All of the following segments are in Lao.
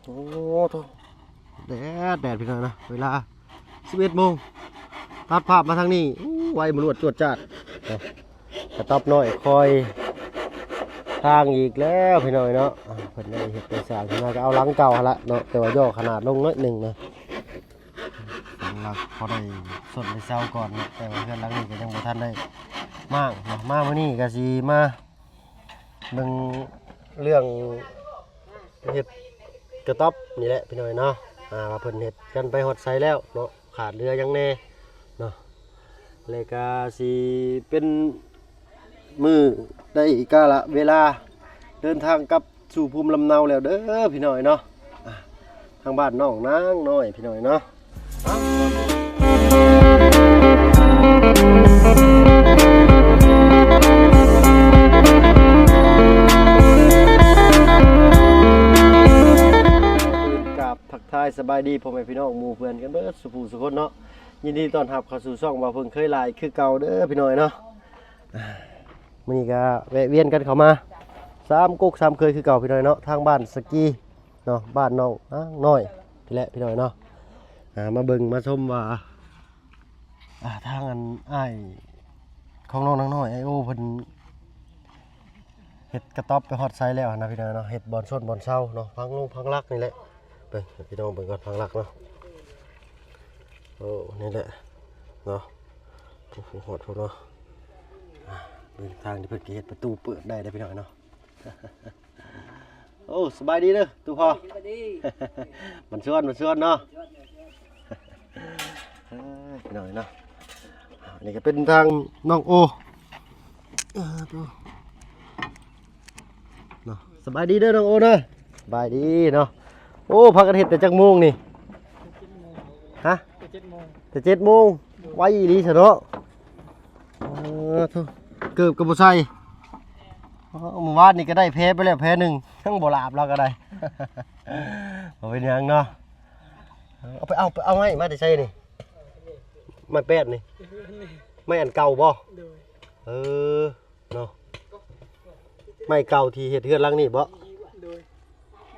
ໂອ້ໂທ້ ແດດ ແດດ ພີ່ນ້ອງເນາະ ເວລາສິບເອັດໂມງ ຕັດພາບມາທາງນີ້ ໂອ້ ໄວມາລວດຈວດຈາດເນາະ ກະຕ໊ອບນ້ອຍຄອຍທາງອີກແລ້ວ ພີ່ນ້ອງເນາະ ອ່າ ເພິ່ນໄດ້ເຮັດໄດ້ສ້າງຂຶ້ນມາ ກະເອົາຫຼັງເກົ່າຫັ້ນລະເນາະ ແຕ່ວ່າຍໍຂະໜາດລົງໜ້ອຍໜຶ່ງນະ ຫຼັງລະພໍໄດ້ຊົນໄດ້ເຊົາກ່ອນເນາະ ແຕ່ວ່າເຮືອນຫຼັງນີ້ກະຍັງບໍ່ທັນໄດ້ມ້າງເນາະ ມາມື້ນີ້ກະຊິມາ ເບິ່ງເລື່ອງເຮັດກະຕ໊ອບນີ້ແຫຼະພີ່ນ້ອງເນາະ ອ່າ ວ່າເພິ່ນເຮັດກັນໄປຮອດໃສແລ້ວເນາະ ຂາດເຫຼືອຫຍັງແດ່ເນາະ ແລະກະຊິເປັນມື້ໄດ້ກາລະເວລາເດີນທາງກັບສູ່ພູມລຳເນົາແລ້ວເດີພີ່ນ້ອງເນາະ ອ່າ ທາງບ້ານນ້ອງນາງນ້ອຍພີ່ນ້ອງເນາະ ກາບທັກທາຍສະບາຍດີພໍ່ແມ່ພີ່ນ້ອງໝູ່ເພື່ອນກັນເບິດສູ່ຜູ້ສູ່ຄົນເນາະ ຍິນດີຕ້ອນຮັບເຂົ້າສູ່ຊ່ອງບ່າວເພິ່ງເຄີຍຫຼາຍຄືເກົ່າເດີພີ່ນ້ອງເນາະ ມື້ນີ້ກະແວະວຽນກັນເຂົ້າມາສາມກົກສາມເຄີຍຄືເກົ່າພີ່ນ້ອງເນາະ ທາງບ້ານສະກີ ເນາະ ບ້ານນ້ອງນາງນ້ອຍນີ້ແຫຼະພີ່ນ້ອງເນາະ ອ່າ ມາເບິ່ງມາຊົມວ່າ ອ່າ ທາງອັນອ້າຍຂອງນ້ອງນາງນ້ອຍ ອ້າຍໂອ ເພິ່ນເຮັດກະຕ໊ອບໄປຮອດໃສແລ້ວຫັ້ນນະພີ່ນ້ອງເນາະ ເຮັດບ່ອນຊົນບ່ອນເຊົາເນາະ ພັງລົງພັງຫຼັກນີ້ແຫຼະ ເບິ່ງໃຫ້ພີ່ນ້ອງເບິ່ງກ່ອນ ພັງຫຼັກເນາະ ໂອ້ ນີ້ແຫຼະເນາະ ໂອ້ໂຫ ຮອດພຸ້ນເນາະ ອ່າ ເບິ່ງທາງທີ່ເພິ່ນກະເຮັດປະຕູເປີດໄດ້ເດ້ພີ່ນ້ອງເນາະ. ໂອ້ ສະບາຍດີເດີຕູ້ພໍ່ ສະບາຍດີ ມັນຊວນ ມັນຊວນເນາະ ເອີ ພີ່ນ້ອງເນາະ ອັນນີ້ກະເປັນທາງນ້ອງໂອ ເອີ ໂອ້ ເນາະ ສະບາຍດີເດີນ້ອງໂອເດີ ສະບາຍດີເນາະ ໂອ້ ພາກັນເຮັດແຕ່ຈັກໂມງນີ້ ຮະ ແຕ່ເຈັດໂມງ ແຕ່ເຈັດໂມງ ໄວອີ່ຫຼີຊະເນາະ ເອີ ໂທ້ ເກີບກະບໍ່ໃສ່ ເອີ ມື້ວານນີ້ກະໄດ້ແພໄປແລ້ວແພໜຶ່ງ ຍັງບໍ່ຫຼາບລາວກະໄດ້ ບໍ່ເປັນຫຍັງເນາະ ເອົາໄປ ເອົາ ເອົາໄມ້ມາແຕ່ໃສນີ້ ໄມ້ແປ້ນນີ້ ໄມ້ອັນເກົ່າບໍ່ ໂດຍ ເອີ ເນາະ ໄມ້ເກົ່າທີ່ເຮັດເຮືອນຫຼັງນີ້ບໍ່ ໂດຍ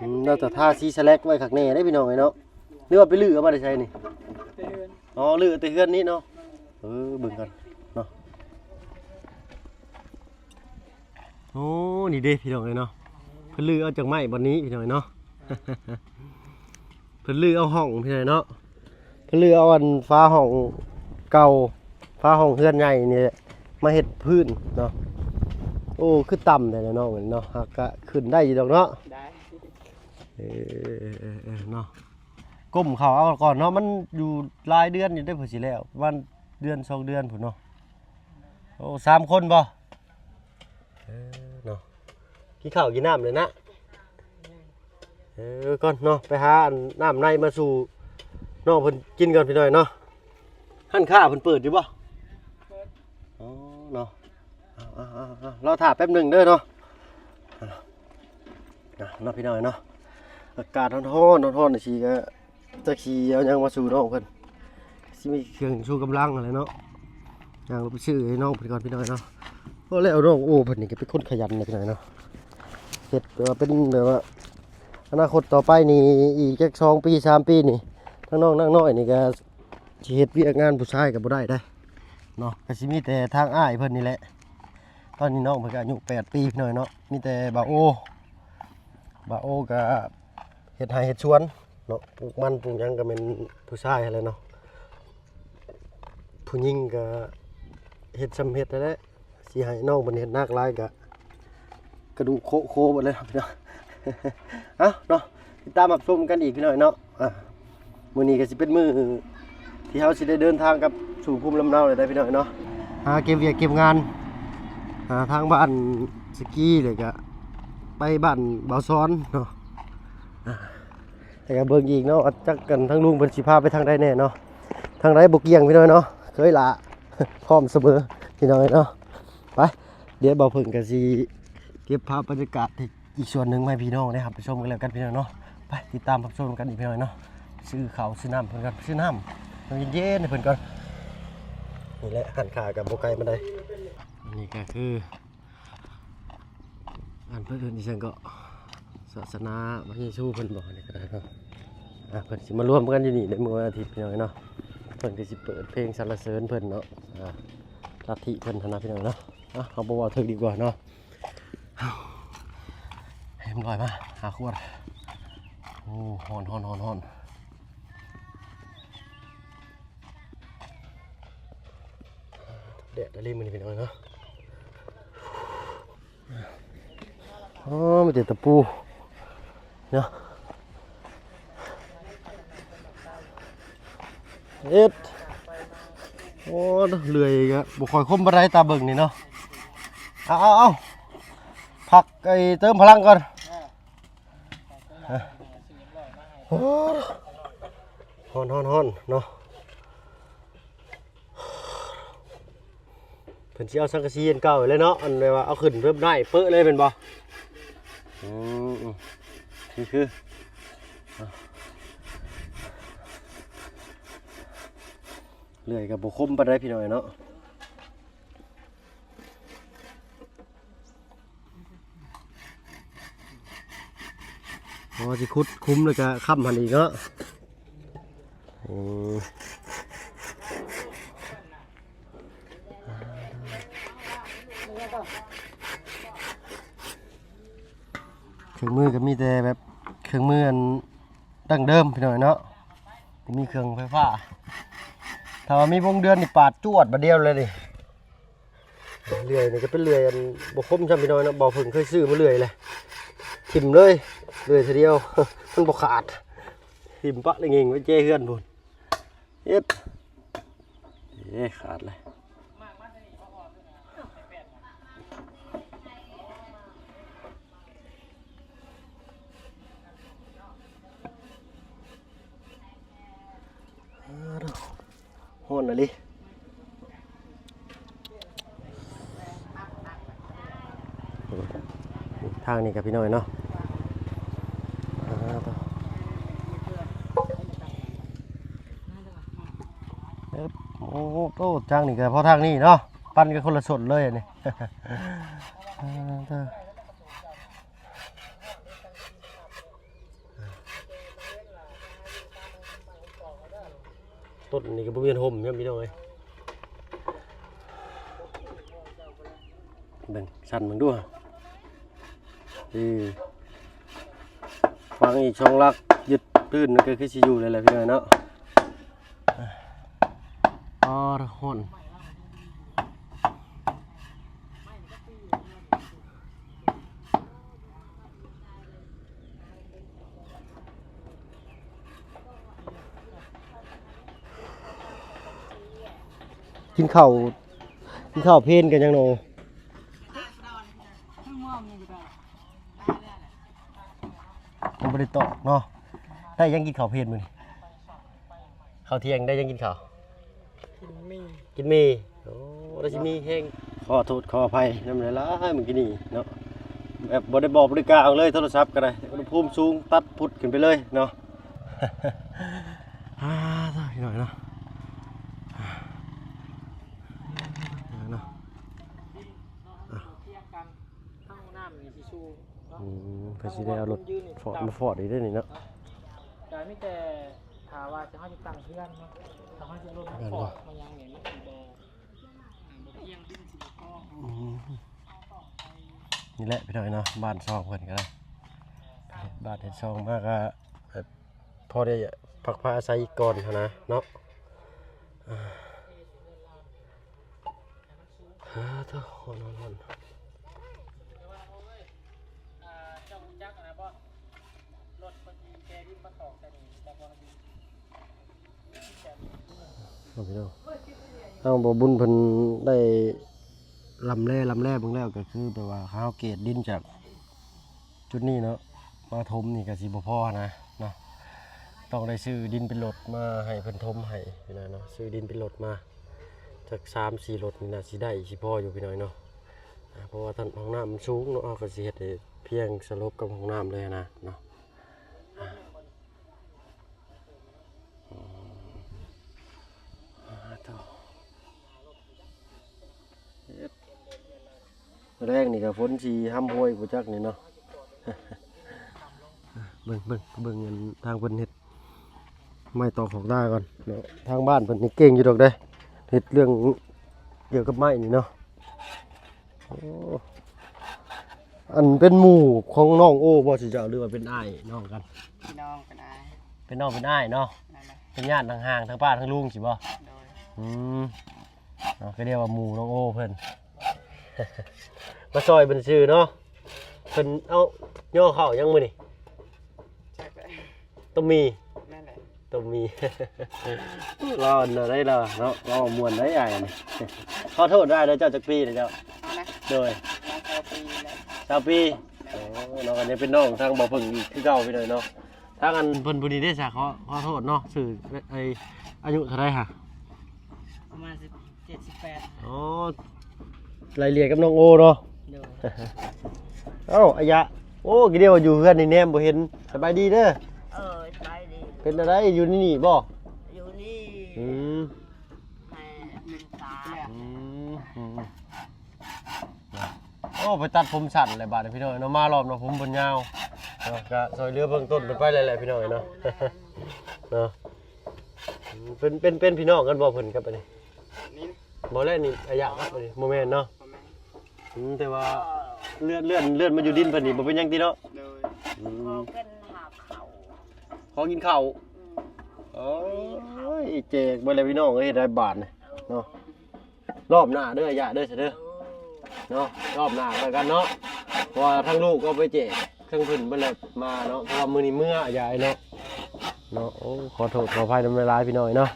ອືມ ແລ້ວຈະທາສີສະແລັກໄວ້ຄັກແນ່ເດ້ພີ່ນ້ອງເອີຍເນາະ ຫຼືວ່າໄປຮື້ເອົາມາແຕ່ໃສນີ້ ແຕ່ເຮືອນ ອໍ ຮື້ແຕ່ເຮືອນນີ້ເນາະ ເອີ ເບິ່ງກ່ອນເນາະ ໂອ້ ນີ້ເດ້ພີ່ນ້ອງເອີຍເນາະ ເພິ່ນຮື້ເອົາຈາກໄມ້ບ່ອນນີ້ພີ່ນ້ອງເອີຍເນາະ ເພິ່ນຮື້ເອົາຫ້ອງພີ່ນ້ອງເນາະ ເພິ່ນຮື້ເອົາອັນຝາຫ້ອງເກົ່າ ຝາຫ້ອງເຮືອນໃຫຍ່ນີ້ແຫຼະ ມາເຮັດພື້ນເນາະ ໂອ້ ຄືຕ່ຳແທ້ເນາະ ເນາະ ຫາກກະຂຶ້ນໄດ້ຢູ່ດອກເນາະ ໄດ້ ເອີ ເອີ ເອີ ເນາະ ກົ້ມເຂົ້າເອົາກ່ອນເນາະ ມັນຢູ່ຫຼາຍເດືອນຢູ່ເດ້ ເພື່ອຊິແລ້ວ ປະມານເດືອນສອງເດືອນພຸ້ນເນາະ ໂອ້ ສາມຄົນບໍ່? ເອີ ເນາະ ກິນເຂົ້າກິນນ້ຳແລ້ວນະ ເອີ ກ່ອນເນາະ ໄປຫາອັນນ້ຳໃນມາສູ່ນ້ອງເພິ່ນກິນກ່ອນພີ່ນ້ອງເນາະ ຮ້ານຄ້າເພິ່ນເປີດຢູ່ບໍ່? ອໍ ເນາະ ເອົາ ເອົາ ເອົາ ເອົາ ລໍຖ້າແປັບໜຶ່ງເດີເນາະ ເນາະ ພີ່ນ້ອງເນາະ ອາກາດຮ້ອນໆ ຮ້ອນໆ ຈັ່ງຊີ້ກະ ຈັກຊິເອົາຫຍັງມາສູ່ນ້ອງເພິ່ນ ຊິມີເຄື່ອງຊູກຳລັງຫັ້ນແຫຼະເນາະ ຍ່າງໄປຊື້ໃຫ້ນ້ອງເພິ່ນກ່ອນພີ່ນ້ອງເນາະ ເພາະແລ້ວນ້ອງໂອເພິ່ນນີ້ກະເປັນຄົນຂະຫຍັນເດ້ພີ່ນ້ອງເນາະ ເຮັດແບບວ່າເປັນແບບວ່າ ອະນາຄົດຕໍ່ໄປນີ້ ອີກຈັກສອງປີສາມປີນີ້ ທັງນ້ອງນາງນ້ອຍນີ້ກະຊິເຮັດວຽກງານຜູ້ຊາຍກະບໍ່ໄດ້ເດ້ເນາະ ກະຊິມີແຕ່ທາງອ້າຍເພິ່ນນີ້ແຫຼະ ຕອນນີ້ນ້ອງເພິ່ນກະອາຍຸແປດປີພີ່ນ້ອງເນາະ ມີແຕ່ບ່າວໂອ ບ່າວໂອກະເຮັດໄຮ່ເຮັດສວນ ເນາະ ປູກມັນປູກຫຍັງກະແມ່ນຜູ້ຊາຍຫັ້ນແຫຼະເນາະ ຜູ້ຍິງກະເຮັດຊ່ຳເຮັດຫັ້ນແຫຼະ ຊິໃຫ້ນ້ອງເພິ່ນເຮັດໜັກຫຼາຍກະ ກະດູກໂຄະໂຄເບິດເລີຍພີ່ນ້ອງ ເອົ້າເນາະ ຕິດຕາມຮັບຊົມກັນອີກພີ່ນ້ອງເນາະ ອ່າ ມື້ນີ້ກະຊິເປັນມື້ທີ່ເຮົາຊິໄດ້ເດີນທາງກັບສູ່ພູມລຳເນົາແລ້ວເດີພີ່ນ້ອງເນາະ ຫາເກັບວຽກເກັບງານ ຫາທາງບ້ານສະກີ ແລ້ວກະໄປບ້ານບ່າວສອນເນາະ ອ່າ ແລ້ວກະເບິ່ງອີກເນາະ ວ່າຈັກກັນທາງລຸງເພິ່ນຊິພາໄປທາງໃດແນ່ເນາະ ທາງໃດບໍ່ກ່ຽງພີ່ນ້ອງເນາະ ເຄີຍລະ ພ້ອມສະເໝີພີ່ນ້ອງເນາະ ໄປ ດຽວບ່າວເພິ່ງກະຊິເກັບພາບບັນຍາກາດທີ່ ອີກສ່ວນໜຶ່ງມາໃຫ້ພີ່ນ້ອງໄດ້ຮັບໄດ້ຊົມກັນແລ້ວກັນພີ່ນ້ອງເນາະ ໄປຕິດຕາມຮັບຊົມກັນອີກພີ່ນ້ອງເນາະ ຊື້ເຂົ້າຊື້ນ້ຳເພິ່ນກ່ອນ ຊື້ນ້ຳ ນ້ຳເຢັນໆ ໃຫ້ເພິ່ນກ່ອນ ນີ້ແຫຼະ ຮ້ານຄ້າກະບໍ່ໄກປານໃດ ອັນນີ້ກະຄື ອັນເພິ່ນເອີ້ນອີ່ຫຍັງເກາະ ສ ສາສະໜາພະເຢຊູເພິ່ນບໍ່ ນີ້ກໍໄດ້ເນາະ. ອ່າ ເພິ່ນຊິມາລວມກັນຢູ່ນີ້ໃນມື້ວັນອາທິດ ພີ່ນ້ອງເອີຍເນາະ. ເພິ່ນກໍຊິເປີດເພງສັນລະເສີນເພິ່ນເນາະ ອ່າ ລັດທິເພິ່ນຫັ້ນນະ ພີ່ນ້ອງເນາະ. ອ່າ ເຮົາບໍ່ເວົ້າເຖິງດີກວ່າເນາະ. ເຮັດລອຍມາ ຫາຂວດ. ໂອ້ ຮ້ອນ ຮ້ອນ ຮ້ອນ ຮ້ອນ. ແດດອີ່ຫຼີມື້ນີ້ ພີ່ນ້ອງເນາະ. ອໍ ມີແຕ່ຕະປູເນາະ ເຮັດ. ໂອ້ ເລື່ອຍກໍບໍ່ຄ່ອຍຄົມປານໃດ ຕາເບິ່ງນີ້ເນາະ. ເອົາ ເອົາ ເອົາ ພັກໄອ້ເຕີມພະລັງກ່ອນ. ຮ້ອນ ຮ້ອນ ຮ້ອນເນາະ. ເພິ່ນຊິເອົາສັງກະສີອັນເກົ່າແຫຼະເນາະ ອັນແບບວ່າເອົາຂຶ້ນແບບນ້ອຍເປີະເລີຍແມ່ນບໍ່? ອືມ ຄື ຄື ເລື່ອຍກໍບໍ່ຄົມປານໃດ ພີ່ນ້ອງເນາະ. ອໍ ຊິຂຸດຂຸມແລ້ວກະຄ້ຳຫັ້ນອີກເນາະ. ອືມ ເຄື່ອງມືກໍມີແຕ່ແບບເຄື່ອງມືອັນດັ້ງເດີມ ພີ່ນ້ອງເນາະ ບໍ່ມີເຄື່ອງໄຟຟ້າ. ຖ້າວ່າມີວົງເດືອນນີ້ປາດຈວດບາດດຽວເລີຍນີ້. ເລື່ອຍນີ້ກໍເປັນເລື່ອຍອັນບໍ່ຄົມຊ້ຳ ພີ່ນ້ອງເນາະ. ບໍ່ເພິ່ງເຄີຍຊື້ມາເລື່ອຍແຫຼະ ຖິ້ມເລີຍ ເລື່ອຍເທື່ອດຽວ ມັນບໍ່ຂາດ. ຖິ້ມປະລະເຫງ່ງໄວ້ເຈ້ເຮືອນພຸ້ນ. ເຮັດ ເອີ ຂາດເລີຍ. ຮ້ອນອີ່ຫຼີ. ທາງນີ້ກໍພີ່ນ້ອງເນາະ ອ່າ ໂອ້ ທາງນີ້ກໍພໍທາງນີ້ເນາະ ປັ່ນກັນຄົນລະສົ້ນເລີຍອັນນີ້. ອ່າ ຕົ້ນນີ້ກໍບໍ່ມີຮົ່ມຫຍັງ ພີ່ນ້ອງເອີຍ. ເບິ່ງ ສັ່ນເບິ່ງດູ ເອີ ຟັງອີກສອງຫຼັກ ຍຶດພື້ນກໍຄືຊິຢູ່ແລ້ວແຫຼະ ພີ່ນ້ອງເນາະ. ອໍ ຮ້ອນ. ກິນເຂົ້າ ກິນເຂົ້າເພນກັນຍັງເນາະ? ຍັງບໍ່ໄດ້ຕອບເນາະ. ໄດ້ຫຍັງກິນເຂົ້າເພນມື້ນີ້? ເຂົ້າທ່ຽງໄດ້ຫຍັງກິນເຂົ້າ? ກິນໝີ່ ກິນໝີ່. ໂອ້ ໄດ້ຊິມີແຮງ. ຂໍໂທດຂໍອະໄພນຳຫຼາຍໆ ມື້ກີ້ນີ້ເນາະ ແບບບໍ່ໄດ້ບອກບໍ່ໄດ້ກ່າວເລີຍ ໂທລະສັບກໍໄດ້ ອຸນຫະພູມສູງ ຕັດພຸດຂຶ້ນໄປເລີຍເນາະ. ອ່າ ພີ່ນ້ອງເນາະ ເນາະ ອ່າ ທາງຫ້ອງນ້ຳນີ້ຊິສູງເນາະ. ອືມ ເພິ່ນຊິໄດ້ເອົາລົດຟອດມາຟອດອີກເດ້ນີ້ເນາະ. ກໍມີແຕ່ຖ້າວ່າເຮົາຊິຕັ້ງເຮືອນເນາະ ຖ້າເຮົາຊິລົດມາຟອດມາຫຍັງນີ້ ມັນຊິບໍ່ ອືມ ນີ້ແຫຼະພີ່ນ້ອງເນາະ ບ້ານຊ່ອງເພິ່ນກໍໄດ້ ເຮັດບ້ານເຮັດຊ່ອງມາກໍແບບພໍໄດ້ພັກພາອາໄສກ່ອນຫັ້ນນະເນາະ. ອ່າ ອ່າ ໂທ້ ຮ້ອນໆ. ເອົາ ພີ່ນ້ອງ ທາງບໍ່ບຸນເພິ່ນໄດ້ລຳແລ ລຳແລເບິ່ງແລ້ວ ກໍຄືແບບວ່າເຮົາເກດດິນຈາກຈຸດນີ້ເນາະ ມາຖົມນີ້ກໍຊິບໍ່ພໍນະເນາະ. ຕ້ອງໄດ້ຊື້ດິນເປັນລົດມາໃຫ້ເພິ່ນຖົມໃຫ້ພີ່ນ້ອງເນາະ ຊື້ດິນເປັນລົດມາ ຈັກສາມສີ່ລົດນີ້ນາຊິໄດ້ ຊິພໍຢູ່ພີ່ນ້ອງເນາະ. ອ່າ ເພາະວ່າທາງຫ້ອງນ້ຳມັນສູງເນາະ ເຮົາກໍຊິເຮັດໃຫ້ພຽງສະຫຼົບກັບຫ້ອງນ້ຳເລີຍນະເນາະ. ອ່າ ອ່າ ໂທ້ ເຮັດ ແລງນີ້ກໍຝົນຊິຫ້ຳຫ້ວຍບໍ່ຈັກນີ້ເນາະ. ເບິ່ງ ເບິ່ງ ເບິ່ງອັນທາງເພິ່ນເຮັດໄມ້ຕອກຂອກດາກ່ອນເນາະ. ທາງບ້ານເພິ່ນນີ້ເກັ່ງຢູ່ດອກເດ້ ເຮັດເລື່ອງກ່ຽວກັບໄມ້ນີ້ເນາະ. ໂອ້ ອັນເປັນໝູ່ຂອງນ້ອງໂອບໍ່ ຊິເຈົ້າ ຫຼືວ່າເປັນອ້າຍນ້ອງກັນ? ພີ່ນ້ອງເປັນອ້າຍ ເປັນນ້ອງເປັນອ້າຍເນາະ. ນັ້ນແຫຼະ ເປັນຍາດຫ່າງໆ ທັງປ້າທັງລຸງຊິບໍ່? ໂດຍ ອືມ ເນາະ ກໍຮຽກວ່າໝູ່ນ້ອງໂອເພິ່ນ ມາຊ່ອຍເພິ່ນຊື່ເນາະ. ເພິ່ນເອົາຍໍເຂົ້າຫຍັງມື້ນີ້? ຈັກແຫຼະ ຕົ້ມໝີ່. ນັ້ນແຫຼະ ຕົ້ມໝີ່ ລາວອັນໃດລາວເນາະ ລາວມ່ວນໄດ໋ອ້າຍນີ້. ຂໍໂທດອ້າຍເດີ ເຈົ້າຈັກປີແລ້ວເຈົ້າ? ເຮົານະ? ໂດຍ ຊາວປີແຫຼະ ຊາວປີ. ໂອ້ ເນາະ ກໍຍັງເປັນນ້ອງທາງບໍ່ເພິ່ງອີກຄືເກົ່າພີ່ນ້ອງເນາະ. ທາງອັນເພິ່ນຜູ້ນີ້ເດ້ຊະ ຂໍ ຂໍໂທດເນາະ ຊື່ ເອີ ອາຍຸເທົ່າໃດຫະ? ປະມານສິບເຈັດ ສິບແປດ. ອໍ ໄລ່ເລ່ຍກັບນ້ອງໂອເນາະ. ໂດຍ ເອົ້າ ອາຍະ ໂອ້ ກິເດວ່າຢູ່ເຮືອນນີ້ແນມບໍ່ເຫັນ. ສະບາຍດີເດີ. ເອີ ສະບາຍດີ. ເປັນຈັ່ງໃດ ຢູ່ໃນນີ້ບໍ່? ຢູ່ນີ້. ອືມ ແມ່ເປັນຕາ. ອືມ ອືມ ໂອ້ ໄປຕັດຜົມສັ້ນແຫຼະບາດນີ້ພີ່ນ້ອງເນາະ. ມາລອບເນາະ ຜົມເພິ່ນຍາວເນາະ ກະຊ່ອຍເຫຼືອເບື້ອງຕົ້ນເພິ່ນໄປແຫຼະພີ່ນ້ອງເນາະ ເນາະ. ເປັນ ເປັນ ເປັນພີ່ນ້ອງກັນບໍ່ເພິ່ນກັບອັນນີ້? ນີ້ ບໍ່ແລ້ວນີ້ ອາຍະກັບອັນນີ້ ບໍ່ແມ່ນເນາະ. ບໍ່ແມ່ນ. ອືມ ແຕ່ວ່າເລື່ອນ ເລື່ອນ ເລື່ອນມາຢູ່ດິນເພິ່ນນີ້ ບໍ່ເປັນຫຍັງຕິເນາະ. ໂດຍ. ອືມ ຂໍກິນເຂົ້າ ຂໍກິນເຂົ້າ. ອືມ ໂອ້ຍ ແຈກເບິດແລ້ວພີ່ນ້ອງເອີຍ ເຮັດໄດ້ບາດນີ້ເນາະ. ລອບໜ້າເດີ ອາຍະເດີ ຊະເດີ ເນາະ. ລອບໜ້າແລ້ວກັນເນາະ ເພາະວ່າທາງລູກກໍໄປແຈກທາງເພິ່ນເບິດແລ້ວມາເນາະ. ເພາະວ່າມື້ນີ້ເມືອ ອາຍະເນາະ ເນາະ. ໂອ້ ຂໍໂທດຂໍອະໄພນຳຫຼາຍໆ ພີ່ນ້ອງເອີຍເນາະ.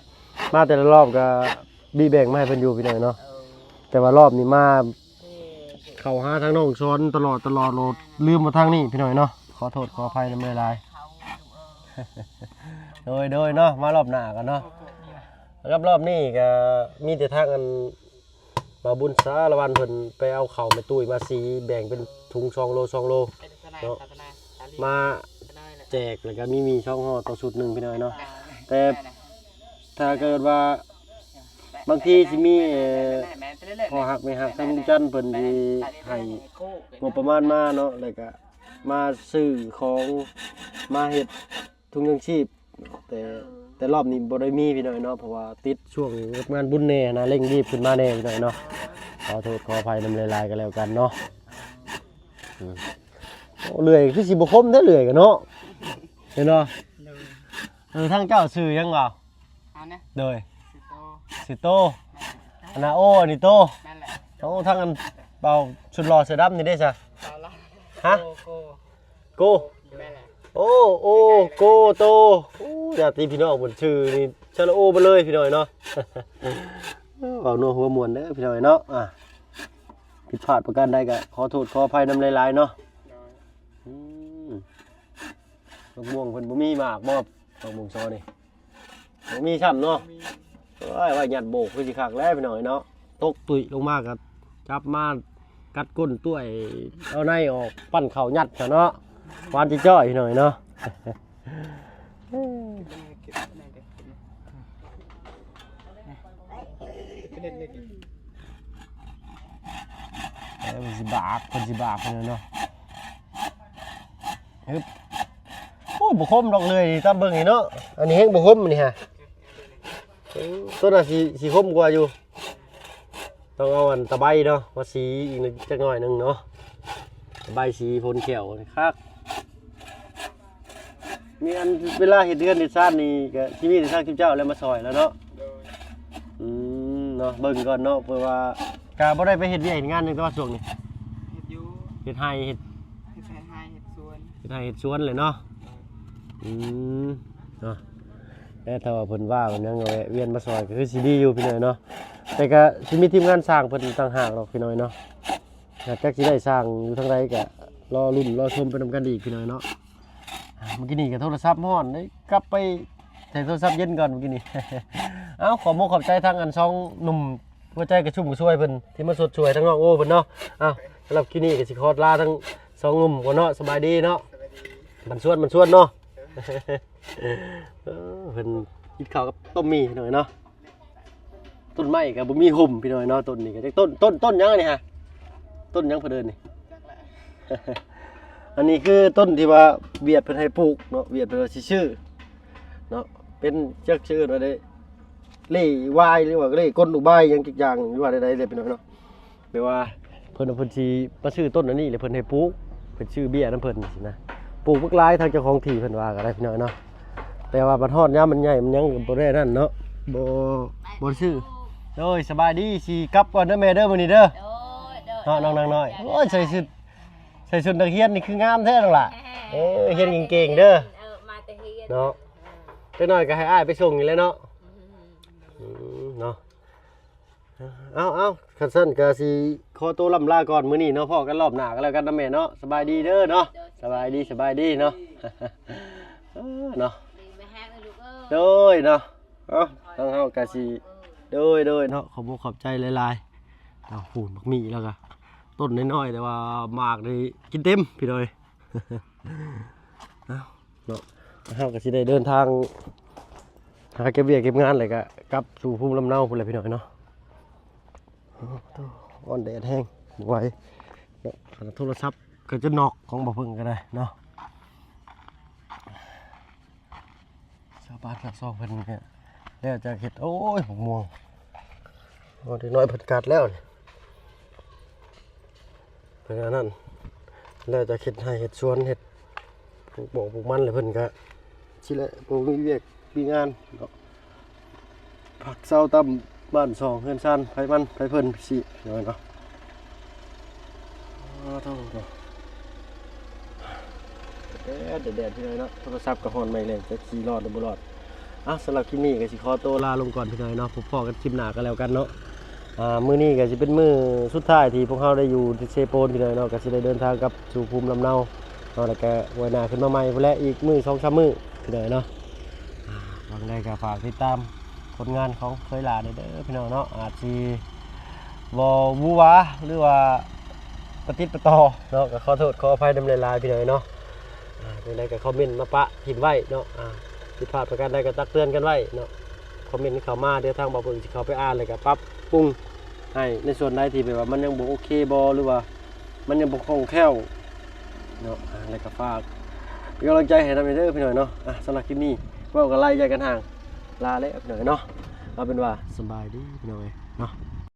ມາແຕ່ລະລອບກໍ ບີແບ່ງມາໃຫ້ເພິ່ນຢູ່ພີ່ນ້ອງເນາະ. ເອີ ແຕ່ວ່າລອບນີ້ມາເຂົ້າຫາທາງນ້ອງສອນຕະຫຼອດ ຕະຫຼອດໂລດ ລືມວ່າທາງນີ້ພີ່ນ້ອງເນາະ. ຂໍໂທດຂໍອະໄພນຳຫຼາຍໆ. ໂດຍ ໂດຍເນາະ ມາລອບໜ້າກັນເນາະ. ສຳລັບລອບນີ້ກໍມີແຕ່ທາງອັນ ບ່າວບຸນສາລະວັນເພິ່ນໄປເອົາເຂົ້າແມ່ຕຸ້ຍມາສີ ແບ່ງເປັນຖົງສອງໂລ ສອງໂລເນາະ ມາແຈກ ແລ້ວກໍມີໝີ່ສອງຫໍ່ຕໍ່ຊຸດໜຶ່ງພີ່ນ້ອງເນາະ. ແຕ່ຖ້າເກີດວ່າບາງທີຊິມີ ເອີ ພໍ່ຮັກແມ່ຮັກທາງລຸງຈັນເພິ່ນຊິໃຫ້ງົບປະມານມາເນາະ ແລ້ວກໍມາຊື້ຂອງມາເຮັດ ທຸງຍັງຊີບ ແຕ່ ເອີ ແຕ່ລອບນີ້ບໍ່ໄດ້ມີພີ່ນ້ອງເນາະ ເພາະວ່າຕິດຊ່ວງງານບຸນແດ່ນະ ເລັ່ງລີບຂຶ້ນມາແດ່ພີ່ນ້ອງເນາະ. ຂໍໂທດຂໍອະໄພນຳຫຼາຍໆ ກໍແລ້ວກັນເນາະ. ອືມ ໂອ້ ເລື່ອຍຄືຊິບໍ່ຄົມເດ້ ເລື່ອຍກັນເນາະ ເຫັນບໍ່? ໂດຍ. ເອີ ທາງເຈົ້າຊື່ຫຍັງວະ? ເອົານະ ໂດຍ ຊື່ໂຕ ຊື່ໂຕ. ອັນນະ ໂອ້ ອັນນີ້ໂຕ. ແມ່ນແຫຼະ. ໂອ້ ທາງອັນເບົາສຸດຫຼໍ່ເສື້ອດຳນີ້ເດ້ຊະ? ເບົາລະ ຮະ? ໂກ ໂກ ໂກ ແມ່ນແຫຼະ. ໂອ້ ໂອ້ ໂກ ໂຕ. ໂອ້ ຍາດຕິພີ່ນ້ອງເພິ່ນຊື່ນີ້ ສະຫຼະໂອເບິດເລີຍພີ່ນ້ອງເນາະ. ເວົ້ານົວຫົວມ່ວນເດີພີ່ນ້ອງເນາະ. ອ່າ ຜິດພາດປະການໃດກໍຂໍໂທດຂໍອະໄພນຳຫຼາຍໆເນາະ. ໂດຍ. ອືມ ໝາກມ່ວງເພິ່ນບໍ່ມີໝາກບໍ່? ໝາກມ່ວງຊອນີ້ ບໍ່ມີຊ້ຳເນາະ. ບໍ່ມີ. ໂອ້ຍ ໄວ້ຍັດໂບກຄືຊິຄັກແລ້ວພີ່ນ້ອງເນາະ. ຕົກຕຸ້ຍລົງມາກໍຈັບມາກັດກົ້ນຕ້ວຍ ເອົາໃນອອກ ປັ້ນເຂົ້າຍັດຊະເນາະ. ຫວານຈ້ອຍໆ ພີ່ນ້ອງເນາະ. ເອີ ເພິ່ນຊິບາກ ເພິ່ນຊິບາກເພິ່ນເນາະ. ຮຶບ ໂອ້ ບໍ່ຄົມດອກເລີຍ ຕາມເບິ່ງນີ້ເນາະ. ອັນນີ້ແຮງບໍ່ຄົມນີ້ຮະ. ໂອ້ ໂຕນັ້ນຊິ ຊິຄົມກວ່າຢູ່. ຕ້ອງເອົາອັນຕະໄບເນາະ ມາສີອີກຈັກໜ້ອຍໜຶ່ງເນາະ. ຕະໄບສີຜົນແຂ້ວຄັກ. ມີອັນເວລາເຮັດເຮືອນເຮັດຊານນີ້ ກໍຊິມີແຕ່ທາງເຈົ້າແຫຼະມາຊ່ອຍແລ້ວເນາະ. ໂດຍ. ອືມ ເນາະ ເບິ່ງກ່ອນເນາະ ເພາະວ່າກໍບໍ່ໄດ້ໄປເຮັດວຽກເຮັດງານຫຍັງ ແຕ່ວ່າຊ່ວງນີ້ ເຮັດຢູ່ ເຮັດໄຮ່ ເຮັດ ເຮັດໄຮ່ ເຮັດສວນ ເຮັດໄຮ່ເຮັດສວນແຫຼະເນາະ. ອືມ ເນາະ ແຕ່ຖ້າວ່າເພິ່ນວ່າງຫຍັງກໍແວະວຽນມາຊ່ອຍ ກໍຄືຊິດີຢູ່ພີ່ນ້ອງເນາະ. ແຕ່ກໍຊິມີທີມງານຊ່າງເພິ່ນຕ່າງຫາກດອກພີ່ນ້ອງເນາະ. ຫາກຈັກຊິໄດ້ຊ່າງຢູ່ທາງໃດ ກໍລໍລຸ້ນລໍຊົມໄປນຳກັນອີກພີ່ນ້ອງເນາະ. ອ່າ ມື້ກີ້ນີ້ກໍໂທລະສັບຮ້ອນເດ້ ກັບໄປໃສ່ໂທລະສັບເຢັນກ່ອນມື້ກີ້ນີ້. ເອົ້າ ຂອບມຸກຂອບໃຈທາງອັນສອງໜຸ່ມຫົວໃຈກະຊຸ່ມກະຊວຍເພິ່ນ ທີ່ມາຊົດຊ່ວຍທາງນ້ອງໂອເພິ່ນເນາະ. ເອົ້າ ສຳລັບຄລິບນີ້ກໍຊິຂໍລາທັງສອງໜຸ່ມກ່ອນເນາະ. ສະບາຍດີເນາະ. ສະບາຍດີ. ບັນຊວນ ບັນຊວນເນາະ. ເອີ ເພິ່ນກິນເຂົ້າກັບຕົ້ມໝີ່ໜ້ອຍເນາະ. ຕົ້ນໄມ້ກໍບໍ່ມີຮົ່ມພີ່ນ້ອງເນາະ. ຕົ້ນນີ້ກໍຈັກຕົ້ນ ຕົ້ນ ຕົ້ນຫຍັງອັນນີ້ຮະ? ຕົ້ນຫຍັງເພິ່ນເອີ້ນນີ້? ຈັກແຫຼະ. ອັນນີ້ຄືຕົ້ນທີ່ວ່າຫວຽດເພິ່ນໃຫ້ປູກເນາະ ຫວຽດເພິ່ນວ່າຊິຊື້ເນາະ ເປັນ ຈັກຊິເອີ້ນວ່າໃດ ເລ່ວາຍ ຫຼືວ່າເລ່ກົນອຸບາຍຫຍັງຈັກຢ່າງ ຫຼືວ່າໃດໆເດ້ພີ່ນ້ອງເນາະ. ແບບວ່າເພິ່ນ ເພິ່ນຊິມາຊື້ຕົ້ນອັນນີ້ ແລ້ວເພິ່ນໃຫ້ປູກ ເພິ່ນຊື້ເບ້ຍນຳເພິ່ນຊີ້ນະ ປູກບັກຫຼາຍ ທາງເຈົ້າຂອງທີ່ເພິ່ນວ່າກໍໄດ້ພີ່ນ້ອງເນາະ. ແຕ່ວ່າບັດຮອດຍາມມັນໃຫຍ່ມັນຫຍັງກໍບໍ່ໄດ້ນັ້ນເນາະ ບໍ່ ບໍ່ໄດ້ຊື້. ໂດຍ ສະບາຍດີ ຊິກັບກ່ອນເດີແມ່ເດີ ມື້ນີ້ເດີ ໂດຍ ໂດຍ ເນາະ ນ້ອງນາງນ້ອຍ. ໂອ້ຍ ໃສ່ຊຸດ ໃສ່ຊຸດນັກຮຽນນີ້ຄືງາມແທ້ນ້ອງຫຼ້າ. ເອີ ຮຽນເກັ່ງໆເດີ ເອີ ມາແຕ່ຮຽນ ເນາະ. ຈັກໜ້ອຍກໍໃຫ້ອ້າຍໄປສົ່ງນີ້ແຫຼະເນາະ. ອືມ ອືມ ເນາະ. ເອົາໆ ຄັນຊັ້ນກໍຊິຂໍໂຕລ່ຳລາກ່ອນມື້ນີ້ເນາະ ພໍ້ກັນລອບໜ້າກໍແລ້ວກັນນະແມ່ເນາະ. ສະບາຍດີເດີເນາະ. ໂດຍ ສະບາຍດີ ສະບາຍດີເນາະ. ເອີ ເນາະ ດີມີແຮງເດີລູກເອີຍ. ໂດຍເນາະ. ເອົ້າ ທາງເຮົາກໍຊິ ເອີ ໂດຍ ໂດຍເນາະ ຂອບອົກຂອບໃຈຫຼາຍໆ. ເອົາ ປູກບັກໝີ່ແລ້ວກໍ ຕົ້ນນ້ອຍໆ ແຕ່ວ່າໝາກນີ້ກິນເຕັມພີ່ນ້ອງເອີຍ. ເອົ້າ ເນາະ ເຮົາກໍຊິໄດ້ເດີນທາງ ຫາເກັບວຽກເກັບງານ ແລ້ວກໍກັບສູ່ພູມລຳເນົາພຸ້ນແຫຼະພີ່ນ້ອງເນາະ. ໂອ້ໂຫ ຮ້ອນແດດແຮງ ບໍ່ໄຫວເນາະ. ໂທລະສັບກໍຈະນັອກ ຂອງບ່າວເພິ່ງກໍໄດ້ເນາະ. ຊາວບ້ານປາກຊ່ອງເພິ່ນກໍແລ້ວຈາກເຮັດ ໂອ້ຍ ໝາກມ່ວງ ໂອ້ ເດັກນ້ອຍເພິ່ນກັດແລ້ວນີ້ ເພິ່ນອັນນັ້ນ ແລ້ວຈາກເຮັດໄຮ່ເຮັດສວນ ເຮັດປູກໝາກປູກມັນ ແລ້ວເພິ່ນກໍຊິແຫຼະ ບໍ່ມີວຽກມີງານເນາະ. ພັກເຊົາຕາມບ້ານຊ່ອງເຮືອນຊານ ໃຜມັນໃຜເພິ່ນຊິເນາະ. ໂອ້ໂຫ ແດດ ແດດ ແດດ ພີ່ນ້ອງເນາະ. ໂທລະສັບກໍຮ້ອນໄໝ້ແລ້ວ ຈັກຊິລອດຫຼືບໍ່ລອດ. ອ່ະ ສຳລັບຄລິບນີ້ກໍຊິຂໍໂຕລາລົງກ່ອນພີ່ນ້ອງເນາະ. ພົບພໍ້ກັນຄລິບໜ້າກໍແລ້ວກັນເນາະ. ອ່າ ມື້ນີ້ກໍຊິເປັນມື້ສຸດທ້າຍທີ່ພວກເຮົາໄດ້ຢູ່ທີ່ເຊໂປນພີ່ນ້ອງເນາະ. ກໍຊິໄດ້ເດີນທາງກັບສູ່ພູມລຳເນົາເນາະ ແລ້ວກໍຫວຍໜ້າຂຶ້ນມາໃໝ່ພຸ້ນແຫຼະ ອີກມື້ສອງສາມມື້ພີ່ນ້ອງເນາະ. ອ່າ ຫວັງໃດກໍຝາກຕິດຕາມຜົນງານຂອງເຂີຍຫຼ້າແດ່ເດີພີ່ນ້ອງເນາະ. ອາດຊິບໍ່ຫວືອຫວາ ຫຼືວ່າປະຕິດປະຕໍ່ເນາະ ກໍຂໍໂທດຂໍອະໄພນຳຫຼາຍໆ ພີ່ນ້ອງເນາະ. ອ່າ ຈັ່ງໃດກໍຄອມເມັນມາປະຖິ້ມໄວ້ເນາະ. ອ່າ ຜິດພາດປະການໃດກໍຕັກເຕືອນກັນໄວ້ເນາະ. ຄອມເມັນເຂົ້າມາ ດຽວທາງບ່າວເພິ່ງຊິເຂົ້າໄປອ່ານ ແລ້ວກໍປັບປຸງໃຫ້ໃນສ່ວນໃດທີ່ແບບວ່າມັນຍັງບໍ່ໂອເຄບໍ່ ຫຼືວ່າມັນຍັງບໍ່ຄ່ອງແຄ້ວເນາະ. ອ່າ ແລ້ວກໍຝາກເປັນກຳລັງໃຈໃຫ້ນຳເດີພີ່ນ້ອງເນາະ. ອ່າ ສຳລັບຄລິບນີ້ເວົ້າກັນຫຼາຍໃຫຍ່ກັນຫ່າງ ລາແລ້ວພີ່ນ້ອງເນາະ. ເອົາເປັນວ່າສະບາຍດີພີ່ນ້ອງເອີຍເນາະ.